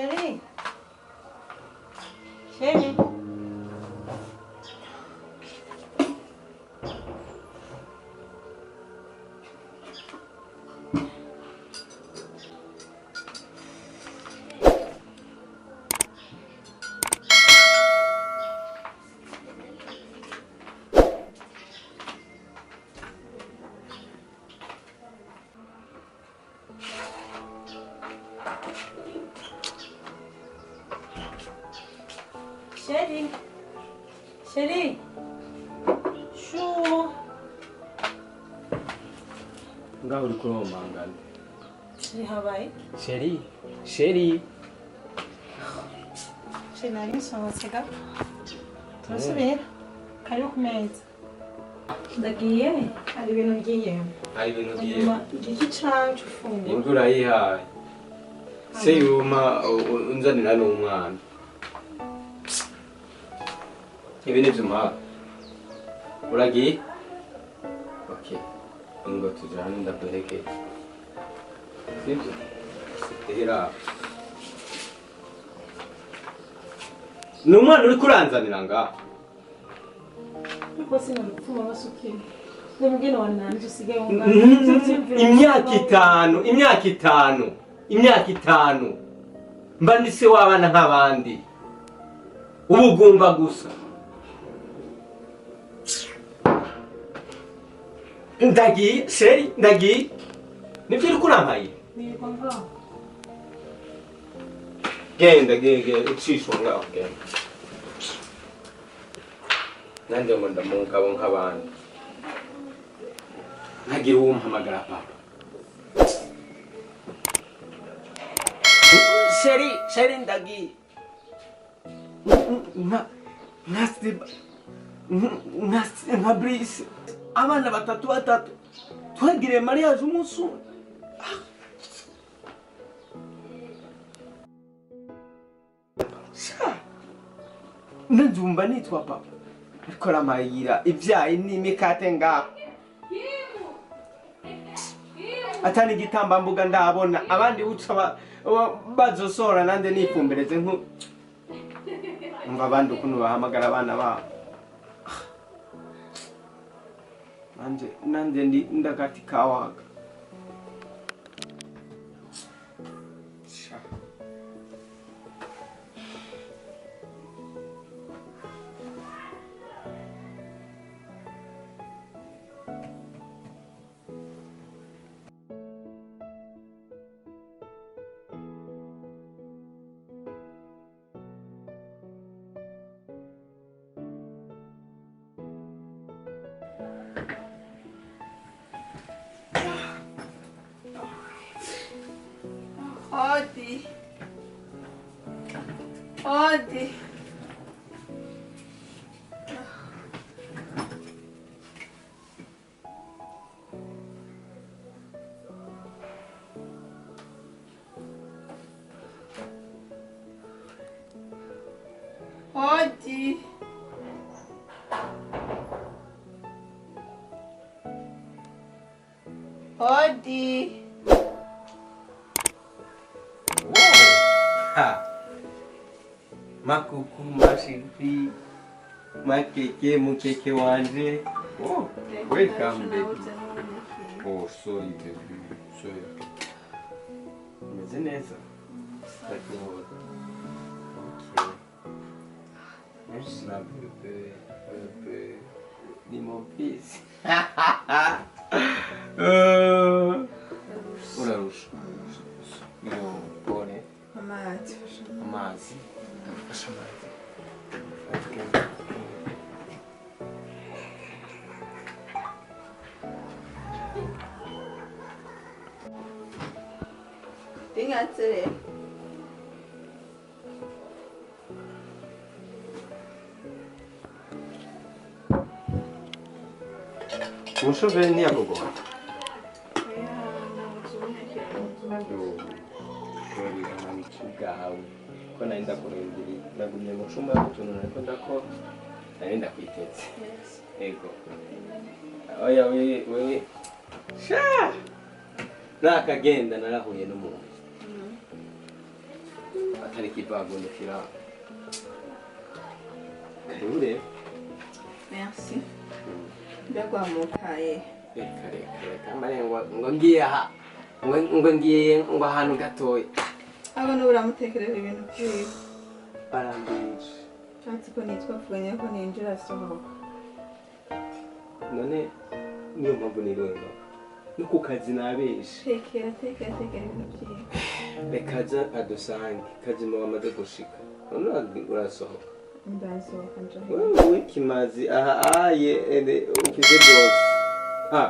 Chérie. Chérie. Chérie. Chérie. Chou. Ngaho uri kuromangana. Chérie habaye? Chérie. Chérie. Chérie nari nsohotse ga. Turasubira. Karibu ku meza. Ndagiye hari ibintu ngiye. Hari ibintu ngiye. Igiki cacu ufungura. Imvura yihaye. Se yuma unzanira n'umwana. Ibi ni vyuma. Uragiye? Okay. Ngo tujane ndaguherekeze. Sibyo? Ehera. Ni umwana uri kuranzanira ngaha. Niko sinamutuma basukiye. Ndamugena wananje usigaye wumva. Imyaka itanu, imyaka itanu, imyaka itanu. Mba ndi se w'abana nk'abandi. Ubugumba gusa. Ndagiye, chérie, ndagiye. Nivyo uri kurampaye? Genda, genda, genda, ucishwa ngaho, genda. Nanjye ngo ndamugabo nk'abandi. Ntagira uwo mpamagara papa. Chérie, chérie, ndagiye. Nka Siba, nka Brice. Abana batatu batatu twagiriye mariage umunsi umwe. Ndumva nitwa papa ariko aramayira ibyayi n'imikate ngaho atani igitambambuga ndabona abandi uca bazosora nande nifumbereze nku umva abandi ukuntu bahamagara abana babo. Nanje nanje ndi ndakati kawaga. Odi. Odi. Odi. Odi. Ha. Makuku, mashifi, makeke, mukeke wanje. Oh, welcome baby. Oh, sorry baby. Sorry. Umeze neza? Ndakubona. Okay. Na bebe, bebe. Ni mon fils. Urarusha. Yo, pole. Amazi. Amazi. Ndagufasha amazi. Dingatsere. Umushoferi ntiyakugora? Bwawe ko nari ndakurindiriye nagumye mu cumba utuntu nariko ndakora nari ndakwiteze. Ego oya wewe sha nakagenda narahuye n'umuntu Atari kivagundukira. Karibu rero. Merci. Ndagwamukaye. Reka reka reka mbare ngo ngiye aha. Ngo ngiye ngo ahantu gatoya. Abana uramutekerera ibintu byiwe. Barambije. Nshatse ko nitwa mvuganye ko ninjira asohoka. None niyo mpamvu nirenga. No ku kazi nabeshe. Tekera tekera tekera ibintu byiwe. Reka aza adusange. Kazima wamaze gushika. None urasohoka. Ndasohoka nje. Wewe kimazi aha aye ufise byose. Ha.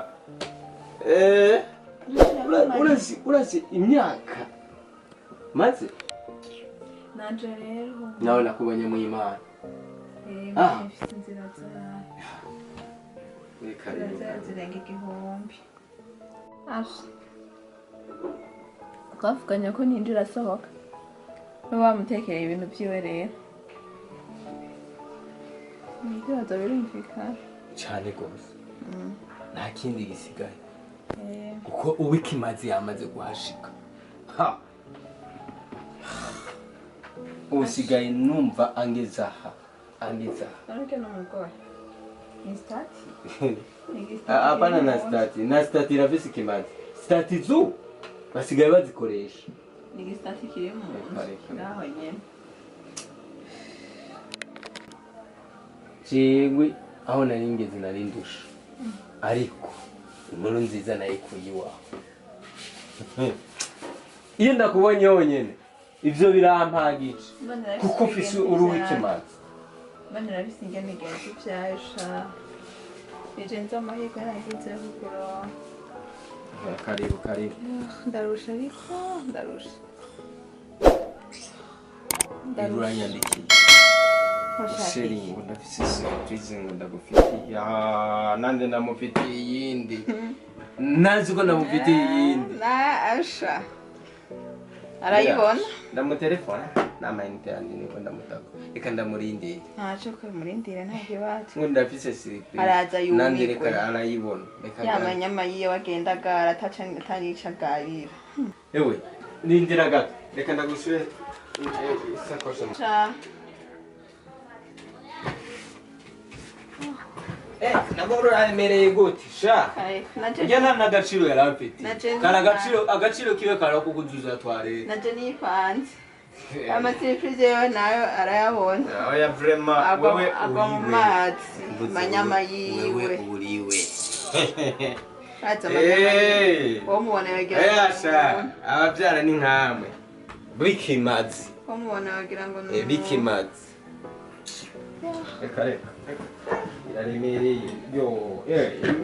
Urazi imyaka maze nanje rero nawe nakubonye mu Imana. Mfite inzira zawe. Reka rero zirenga 1000. Asha. Twavuganye ko ninjira asohoka. Bamutekera ibintu byiwe rero. Ibibazo birumvikana cyane rwose. Nta kindi gisigaye. Kuko uwikimazi yamaze guhashika. Ha. Usigaye numva angeza aha. Angeza. Ariko n'umugore. Ni stati? Apana na stati. Na stati irafise ikimazi. Stati zu basigaye bazikoresha. Ni stati kiri mu nzu. Ngaho nyene. Jewe aho nari ngeze nari ndusha. Ariko inkuru nziza nayikuye iwawe. Iyo ndakubonye wonyene ivyo birampagije kuko ufise uruwikimazi. Bana irafise ingene igenza ivyasha. Nije nzi amahirwe nagize yo kukuronka. Karibu karibu. Ndarusha ariko ndarusha. Uranyandikiye. Sheri ngo ndafise surprise ngo ndagufitiye. Ya nande ndamufitiye iyindi. Nazi ko ndamufitiye iyindi. Na Asha. Arayibona? Ndamutelefona n'amayinite yanje niko ndamutaka. Reka ndamurindira. Ntaco ko murindira nta kibazo. Ngo ndafise surprise. Araza yumirwe. Nande reka arayibona. Reka yamanyama yiwe agendaga arataca atanica garira. Ewe nindira gato. Reka ndagushure isakoshi. Cha. Nabwo uraremereye gute sha? Njye nta n'agaciro yari amfite. Kari agaciro kiwe karakuguzuza twarete. Naje nipanze. Amasurprise yewe nayo arayabona. Oya vraiment wewe agwa mu mazi. Manyama yiwe. Wewe uriwe. Aza manyama yiwe. Womubona wagira. Sha abavyara ni nkamwe. Bikimazi. Womubona wagira ngo ni. Bikimazi. Reka reka. Iraremereye yo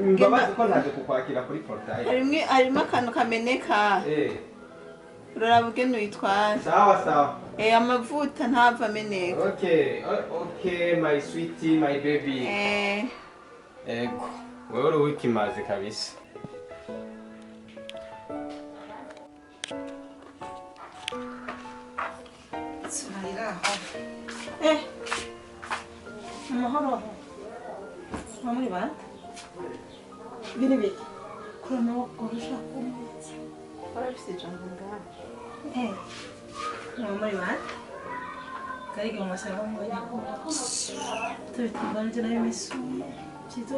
mbabazi ko ntaje kukwakira kuri portail. Harimo akantu kameneka. Uraraba ugene uyitwara. Sawa sawa. Amavuta ntava ameneka. Okay okay my sweetie my baby. Ego wewe uri wikimaze kabisa. Amahoro. Muri bande? Biri biki? Kurana wakorosha kumutsa. Warafise ijambo ngaha. Muri bande? Karige mu masanga ngo nyako. Tubitunganyije nayo misuye. Byiza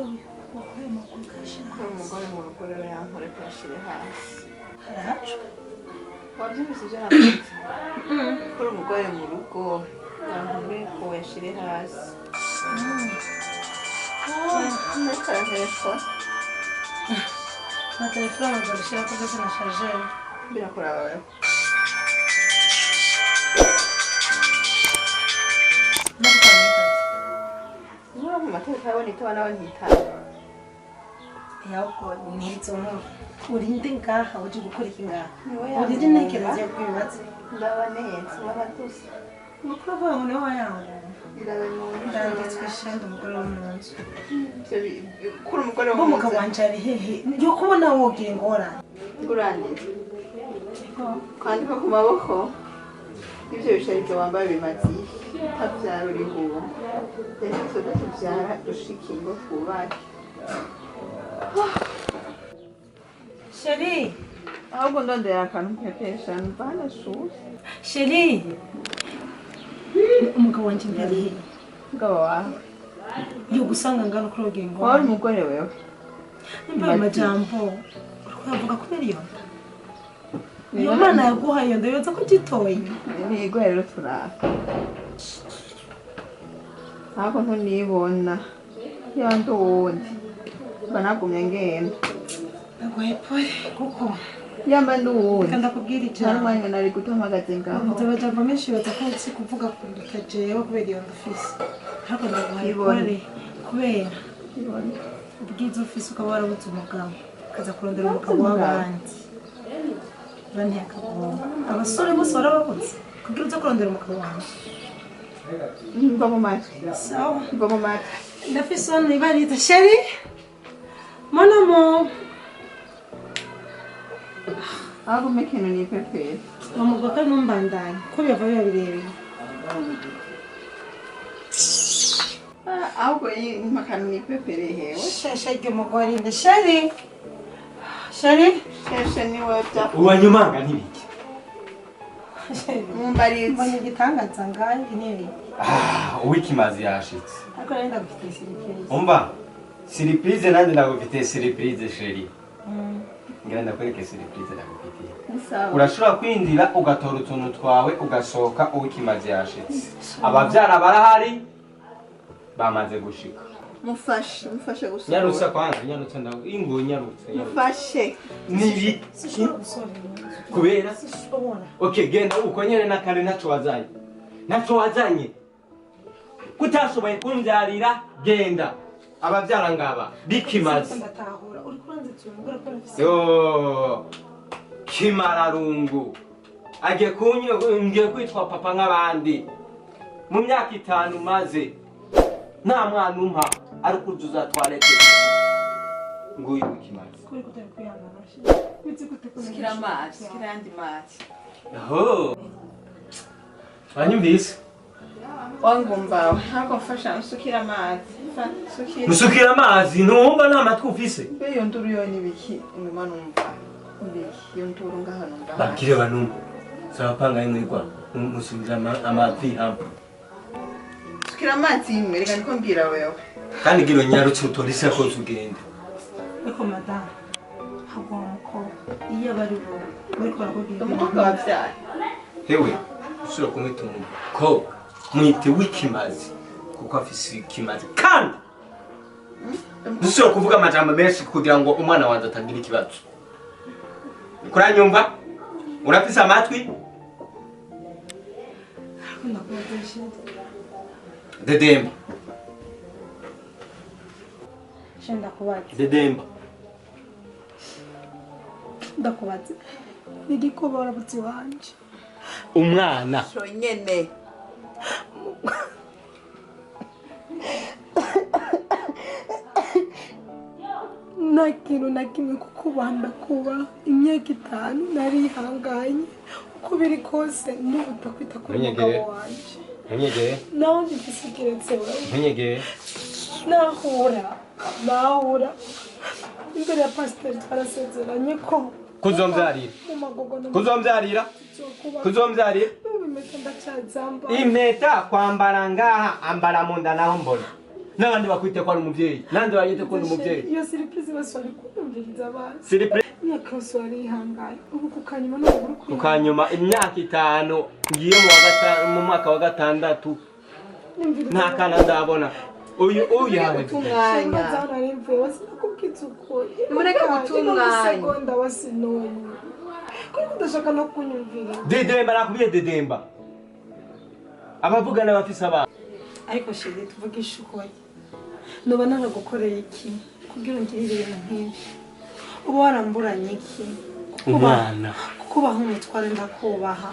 wakuye amakuru kashira. Kuri umugore mu rugo rero yankore kuyashire hasi. Haracu. Wabyumvise ibyo navuze? Kuri umugore mu rugo yankore kuyashire hasi. Na telefone nzabishira ko byose na chargeur. Birakuraba wewe. Nkora mu mateka yawe nitaba nawe ntitaba. Yako nizo nkuru. Urinde ngaha uje gukora iki ngaha? Urinde ntekereza yo kwibaza. Ndaba neza wabatusa. Nuko uravuga ngo niwe wayangu. Ndanditswe shanda umugore wo mu nzu. Kuri umugore wo mu nzu. Umugabo wanje ari hehe? Yo kubona wogira ingorane. Nguranditse. Kwandika ku maboko. Ivyo bisharizo wambaye bimaze iki? Utavyara uri huwo. Rero twebwe tuvyara dushika ingo twubake. Sheri, ahubwo ndondera akantu mpepesha numva hanashushe. Sheri. Umugabo wanje mbere hehe? Umugabo wawe? Yo gusanga ngano kuri ugengo. Wowe uri umugore wewe. Nimba ayo majambo uriko uravuga kubera iyo nda, iyo Mana yaguhaye iyo nda yoza ko gitoye. Ntego rero turara ntabwo ntunibona yandi uwundi mba nagumye ngenda. Ndaguhaye pole kuko yamba ndi uwundi reka ndakubwira nta ijambo. N'umwanya nari gutamagaze ngaho. Bavuze amajambo menshi baza ko nzi kuvuga kunduta jewe kubera iyo nda ufise, ariko ndaguhaye Ibone. pole kubera Ibone. ubwiza ufise, ukaba warabuze umugabo ukaza kurondera umugabo Umugabo. w'abandi, uranteye akagomba. Abasore bose warababuze kugira uze kurondera umugabo wanjye? Mva mu matwi. Sawa. Mva mu matwi. Ndafise isoni ibarita chéri, mon amour. Ahubwo umpe ikintu nipepere. Bamuvuga ko ntumbandanye ko biva biba birebire. Ahubwo mpa akantu nipepere hewe. Shasha ry'umugore nde chéri, chéri. Sheshe niwe bya. Uwanyumanga ntibiki. Mumbarize. Mbonye igitangaza ngahe nibi. Ah, uwikimazi yashitse. Ariko nari ndagufitiye surprise. Umva, surprise nanjye ndagufitiye surprise, chéri. Ngira ndakwereke surprise ndagufitiye. Ni sawa. Urashobora kwinjira ugatora utuntu twawe ugasohoka. Uwikimazi yashitse, abavyara barahari, bamaze gushika. Mufashe, mufashe gusohora. Nyarutsa kwanza, nyarutsa, ndawe ingo, nyarutsa, nyarutsa. Mufashe. Nibi. Sinshobora gusohora impuzu. Kubera? Sinshobora. Okay, genda uko nyene nakare. Ntaco wazanye, ntaco wazanye, kutashoboye kumvyarira. Genda, abavyara ngaba bikimazi. Ndatahura uri kuranzitse uyu mugore ko arafise. Yo kimararungu agiye kunye, ngiye kwitwa papa nk'abandi mu myaka 5 maze nta mwana umpa, ari kuzuza toilette. Nguyu wikimazi. Kuri kutari kwihangana uzi gute ko Sukira amazi, sukira ayandi mazi. Aho wanyumvise? Wangumvawe ntabwo mfasha nsukira amazi. Nsukira. Musukira amazi, ntumva nta matwi ufise. Mbe iyo nduru yo ni ibiki? Inyuma numva ibiki? Iyo nduru ngaha numva. Babwire banumva sabapanga imwigwa musubiza amavi hamwe. Sukira amazi imwe, reka niko mbwira wewe. Kandi gira unyarutse utore isakoshi ugende. Ariko madamu ntabwo uwo mukobwa iyo aba ari wowe bariko barakubwira. Umukobwa wabyaye. Hewe, usubira kumwita umukobwa, mwite w'ikimazi kuko afise ikimazi, kandi dusubira kuvuga amajambo menshi kugira ngo umwana wanjye atagira ikibazo. Kuranyumva? Urafise amatwi? Ariko ndakubaza chéri. Dedemba. Chéri, ndakubaza. Dedemba. Ndakubaza, ni igikuba warabutse iwanje? Umwana. Conyene. Nta kintu na kimwe kukubaha, ndakubaha imyaka 5 narihanganye. Uko biri kose n'ubu ndakwita kuri Ntunyegere. umugabo wanje. Ntunyegere. Nawe ndifise keretse wewe. Ntunyegere. Nahura nahura imbere ya pasiteri, twarasezeranye ko Kuzomvyarira. mu magogo no mu Kuzomvyarira. tuzokuba. Kuzomvyarira. N'ubu impeta ndacyazambaye. Impeta kwambara ngaha, ambara mu nda naho mbona n'abandi bakwite ko ari umuvyeyi, nandi banyite ko ndi umuvyeyi. Iyo surprise bose bari kumviriza abantu. Surprise. Imyaka yose warihanganye, ubu ku kanyuma n'ubu uri Ku kanyuma, imyaka 5 ngiye mu wa mu mwaka wa gatandatu, nta kana ndabona. Uyu uyu yawe. Guta umwanya. Nimureke guta umwanya. Segonda wasinoye kuri kudashaka no kunyumvira. Dedemba, nakubwiye dedemba. Abavugana bafise abana. Ariko chéri, tuvugishe ukuri, noba naragukoreye iki kugira ungirire ibintu nk'ibi? Uba waramburanye iki? Umwana. Kukubaha umutware, ndakubaha.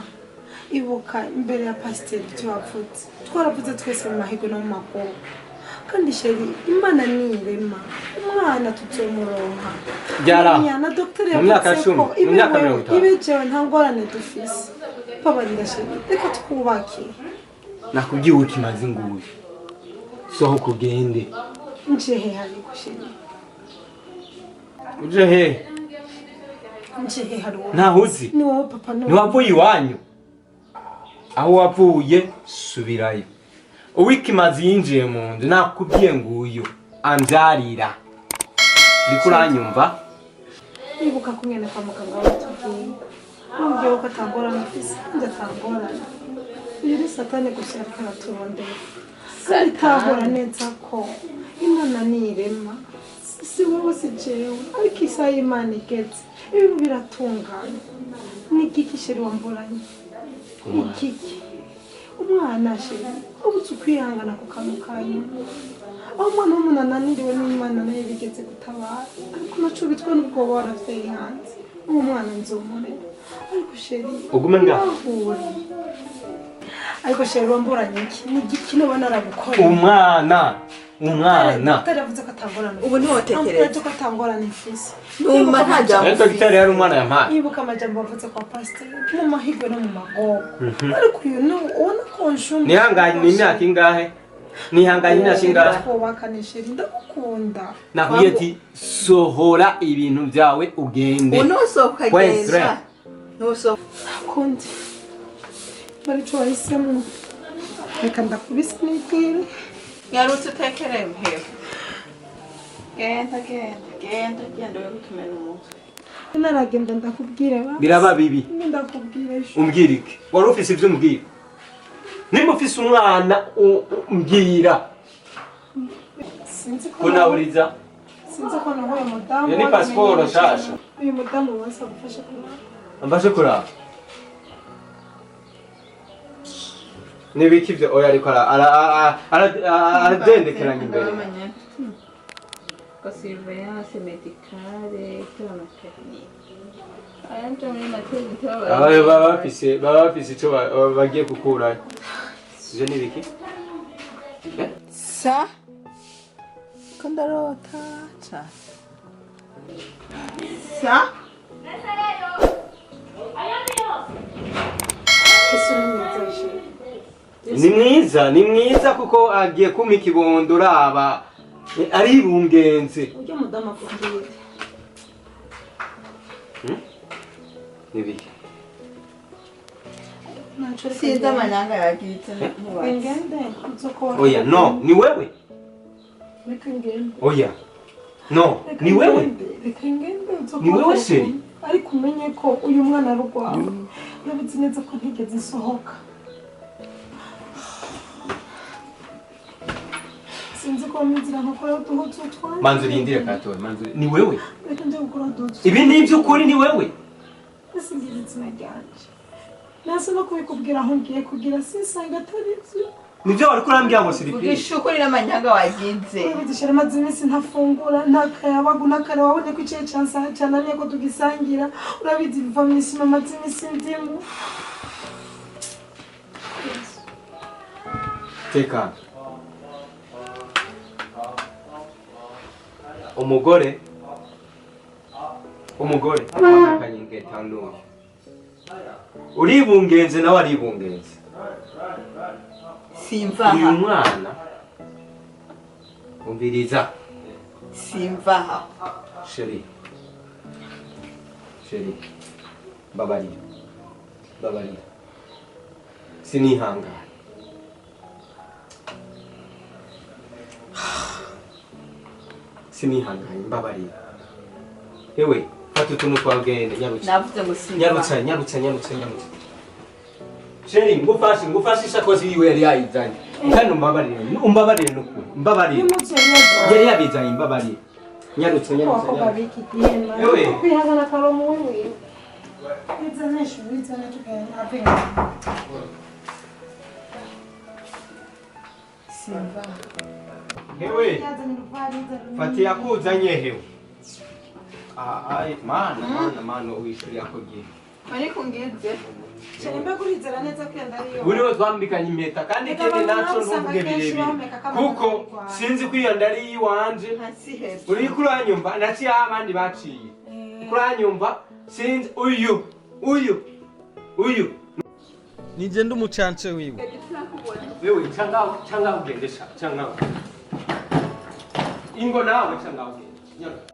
Ibuka imbere ya pasiteri ibyo wavuze, twaravuze twese mu mahirwe no mu makuba. Kandi chéri, Imana nirema umwana tuzomuronka. Byaraho. Menya, na dogiteri Mu myaka yavuze 10, ko mu ibe myaka wewe, 50. ibe jewe, nta ngorane dufise. Babarira chéri, reka twubake. Nakubwiye ukimaze, nguyu, sohoka ugende. Nje he hariko chéri? Uje he? Nje he hari wowe? Ntaho uzi. Ni wowe papa, ni wowe. Ntiwavuye iwanyu? Aho wavuye subirayo. Uwikimazi yinjiye mu nzu, nakubwiye nguyu ambyarira. Uriko uranyumva? Ibuka kumwene kwa muganga watubwiye, bambwiye ko atangorane ufise, kandi atangorane. Uyu ni Satani gusa yariko araturondera. Kandi tahura neza ko Imana nirema, si wowe, si jewe, ariko isaha y'Imana igeze ibintu biratungana. Ni igiki, chéri, wamburanye? Igiki? Umwana, chéri, ubuze ukwihangana ku kantu ka nyuma, aho umwana w'umuntu ananiriwe n'Imana nayo bigeze gutabara, ariko naco bitwa n'ubwoba waravyeyi hanze. Uwo mwana nzomurera, ariko chéri, Ugume ngaho. Nahure. Ariko chéri, wamburanye iki? Ni igiki noba naragukoreye? Umwana, umwana. Dogiteri yavuze ko atangorane. Ubu ntiwotekereza. Yavuze ko atangorane mfise. Numva nta jambo. Rero dogiteri yari umwana yampaye. Yibuka amajambo wavuze kwa pasiteri, mu mahirwe no mu magorwa. Ariko uyu ni ubona ko nshumba. Nihanganye ni imyaka ingahe? Nihanganye imyaka ingahe? Twubakane, chéri, ndagukunda. Nakubwiye ati sohora ibintu byawe ugende. Unusohoka. Wese. Genda, ntusohoka. Kundi bari ico wahisemo, reka ndakubise nibwire. Nyarutse utekere mpewe. Genda, genda, genda, genda, we gutumena umutwe. Naragenda, ndakubwire ba. Biraba bibi. Ndakubwire ejo. Umbwira iki? Wari ufise ibyo umbwira? Nimba ufise umwana, umbwira. Sinzi ko Ko nawuriza. Sinzi ko nahuye mudamu. Iyo ni pasiporo nshasha. Uyu mudamu wese agufashe kuraba. Ambashe kuraba nibiki ivyo? Oya, ariko aradendekeranya imbere. Ko surveillance médicale de la maternité. Aya nje muri maternité. Aba baba bafise ico bagiye gukurayo. Ivyo ni biki? Sa ko ndarota ca sa. Ese uri mwiza, chéri. Ni mwiza, ni mwiza, kuko agiye kumpa ikibondo. Uraba aribungenze. Ujya mudamu akubwire. Ni biki? Ntaco, reka Sinzi. ngende. Amanyanga yagize ntubaze. Ngende nzokora. Oya, no, ni wewe. Reka ngende. Oya, no. Reka Ni wewe. ngende, reka ngende nzokora. Ni wewe, chéri. Ariko umenye ko uyu mwana ari urwawe. Urabizi neza ko ntigeze nsohoka. Sinzi ko mu nzira nkakora uduhuzu twanjye. Manzi, urindire gatoya. Manzi, ni wewe. Reka njye gukora uduhuzu. Ibi ni iby'ukuri, ni wewe. Ese ngira izina ryanje nasa no kubikubwira aho ngiye kugira sinsanga atari byo. Nibyo wari kurambwira ngo surprise. Vugisha ukuri n'amanyanga wagize. Urabizi chéri, maze iminsi ntafungura, nta kayabagu n'akare. Wabonye ko icyayi cananiye ko tugisangira. Urabizi, biva mu isima. Maze iminsi ndimu. Tekana. Umugore wambukanye inketa n'uyu uribungenze, nawe aribungenze. Simva Uyu aha. mwana, umviriza. Simva aha. Chéri, chéri, mbabarira, mbabarira, sinihangana. Sinihanganye, mbabarira. Ewe, fata utuntu twagende, nyarutse. Navuze ngo simva. Nyarutsa, nyarutsa, nyarutsa, nyarutsa. Chéri, ngufashe, ngufashe. Ishakoshi yiwe yari yayizanye. Kandi umbabarire, umbabarire nukuri, mbabarire. N'impuzu yari yazanye. Yari yabizanye, mbabarire. Nyarutsa, nyarutsa. Abakobwa Nyarutsa. b'iki gihe. Ewe. Kwihangana karomu wiwe. Bizane shu, bizane tugende ave. Simva. Hewe. Yazanye uruvari, yazanye. Fati yakuzanye hewe. Ah, ai, mana, mana, mana, wishuri ako gihe. Ariko ngize. Chéri, mbega urizera neza ko iyo nda ariyo? Buriho twambikanye impeta, kandi Reka ikindi abantu naco nabo usanga ntuvuge kenshi birebire. bahumeka ko Kuko abantu barwaye. sinzi ko iyo nda ari iyiwanje. Hasi hejuru. Uriko uranyumva? Naciye aho abandi baciye. Uriko uranyumva? Sinzi uyu, uyu, uyu. Nije ndi umucance wiwe. Wewe cangaho, cangaho ugende sha, cangaho. Ingo nawe, cangaho ugende. Nyarutsa.